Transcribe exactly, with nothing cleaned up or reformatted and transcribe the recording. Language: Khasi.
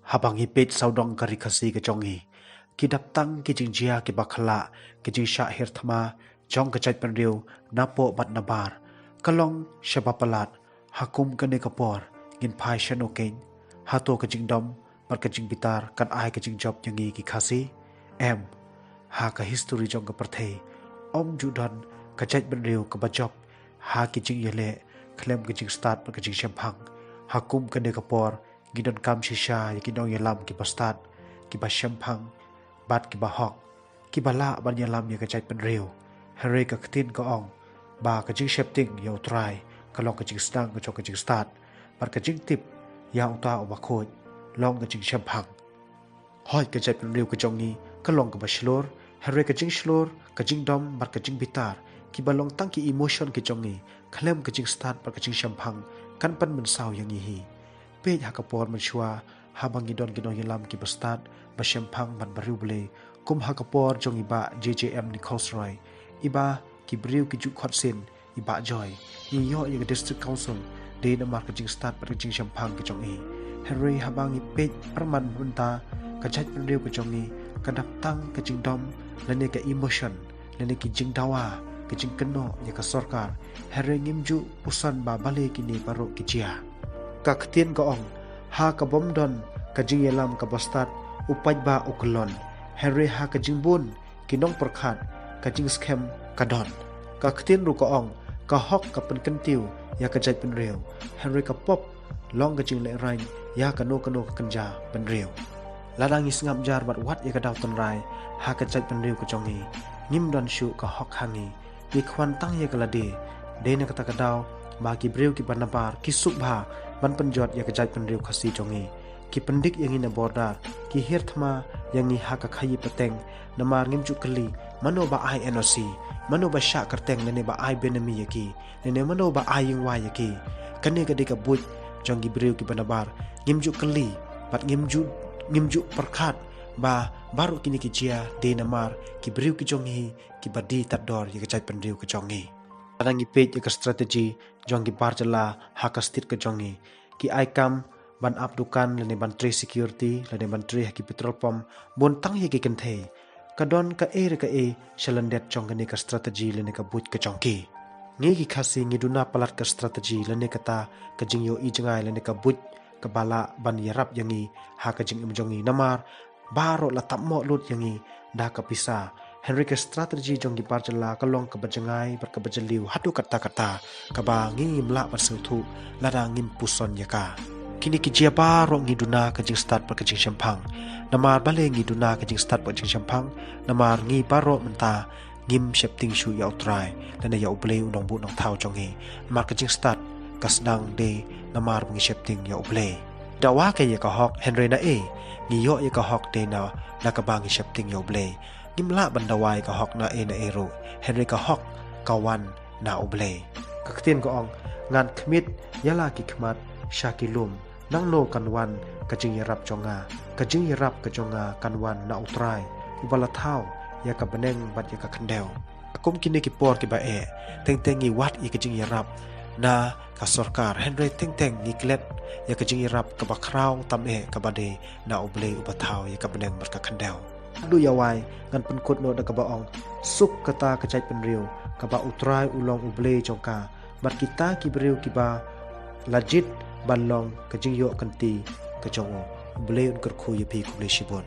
Haba ngi peit sawdong ka ri Khasi ka jong ngi, ki dap tang ki jingjia kiba khlaiñ, ki jingshah hiar thma jong ka jaitbynriew napoh bad nabar. Ka long shaba palat, ha kum kane ka por ngin phai shano keiñ? Hato ka jingdom bad ka jingbitar kan ai ka jingjop ïa ngi ki Khasi? Em, ha ka histori jong ka pyrthei, ym ju don ka jaitbynriew kaba jop ha ki jingïaleh khlem ka jingstad bad ka jingshemphang. Ha kum kane ka por ngi donkam shisha ïa ki nongïalam kiba stad, kiba shemphang bad kiba hok, kiba lah ban ïalam ïa ka jaitbynriew. Hynrei ka ktien ka ong ba ka jingsheptieng ïa U Trai ka long ka jingsdang ka jong ka jingstad, bad ka jingtip ïa uta uba khuid long ka jingshemphang. Hooid, ka jaitbynriew ka jong ngi ka long kaba shlur, hynrei ka jingshlur, ka jingdom bad ka jingbitar, kiba long tang ki emotion ki jong ngi, khlem ka jingstad bad ka jingshemphang, kan pynmynsaw ïa ngi hi. Peit ha ka por mynshuwa, haba ngi don ki nongïalam kiba stad, ba shemphang bad ba riewblei, kum ha ka por jong i Bah J J M Nichols Roy, i Bah, ki briew ki ju khot sien i Bah Joy. Ngi ïoh ïa ka District Council dei namar ka jingstad bad ka jingshemphang ka jong i. Hynrei haba ngi peit pyrman mynta, ka jaitbynriew ka jong ngi ka dap tang ka jingdom lane ka emotion, lane ki jingdawa, ka jingkynnoh ïa ka sorkar. Hynrei ngim ju puson ba balei kine baroh ki jia. Ka ktien ka ong, ha kaba ym don ka jingïalam kaba stad, u paidbah u kyllon. Hynrei ha ka jingbun ki nongpyrkhat, ka jingskhem ka don. Ka ktien ruh ka ong, ka hok ka pynkyntiew ïa ka jaitbynriew, hynrei ka pop long ka jinglehrain ïa kano kano ka kynja bynriew. Lada ngi sngap jar bad wad ïa ka daw tynrai ha ka jaitbynriew ka jong ngi, ngim don shuh ka hok ha ngi. Ngi khwan tang ïa ka lade. Dei na kata ka daw ba ki briew kiba nabar ki suk bha ban pynjot ïa ka jaitbynriew Khasi jong ngi. Ki pyndik ïa ngi na border, ki hiar thma ïa ngi ha ka khaïi pateng, namar ngim ju kylli mano ba ai N O C, mano ba shah kyrteng lane ba ai benami ïa ki, lane mano ba ai ïingwai ïa ki. Kane ka dei ka buit jong ki briew kiba nabar. Ngim ju kylli bad ngim ju, ngim ju pyrkhat ba baroh kine ki jia dei namar ki briew ki jong ngi kiba die tad dor ïa ka jaitbynriew ka jong ngi. Lada ngi peit ïa ka strategy jong ki bar jylla ha ka state ka jong ngi, ki ai kam ban ap dukan lane ban trei security lane ban trei ha ki petrol pump, bun tang ïa ki kynthei. Ka don kaei re kaei shalyndet jong kane ka strategy lane ka buit ka jong ki. Ngi ki Khasi ngi duna palat ka strategy lane kata ka jingïohi jngai lane ka buit kaba lah ban ïarap ïa ngi ha ka jingim jong ngi, namar baroh la tap mohlut ïa ngi da ka pisa. Hynrei ka strategy jong ki bar jylla ka long kaba jngai bad kaba jylliew haduh katta katta, kaba ngi ngim lah ban sngewthuh lada ngim puson ïa ka. Kine ki jia baroh ngi duna ka jingstad bad ka jingshemphang. Namar balei ngi duna ka jingstad bad ka jingshemphang? Namar ngi baroh mynta ngim sheptieng shuh ïa U Trai lane ïa U Blei U Nongbuh Nongthaw jong ngi. Namar ka jingstad ka sdang dei namar ba ngi sheptieng ïa U Blei. Dawa ka ïa ka hok, hynrei naei ngi ïoh ïa ka hok? Dei na, na kaba ngi sheptieng ïa U Blei. Ngim lah ban dawa ïa ka hok naei naei ruh, hynrei ka hok ka wan na U Blei. Ka ktien ka ong, ngan khmied ïa la ki khmat sha ki lum. Nangno kan wan ka jingïarap jong nga? Ka jingïarap ka jong nga kan wan na U Trai, uba la thaw ïa ka bneng bad ïa ka khyndew. Kum kine ki por kiba eh, teng teng ngi wad ïa ka jingïarap na ka sorkar, hynrei teng teng ngi klet ïa ka jingïarap kaba khraw tam eh, kaba dei na U Blei uba thaw ïa ka bneng bad ka khyndew. Haduh ïa wai ngan pynkut noh da kaba ong, suk kata ka jaitbynriew kaba U Trai u long U Blei jong ka, bad kita ki briew kiba la jied ban long ka jingïoh kynti ka jong u. U Blei un kyrkhu ïa phi, khublei shibun.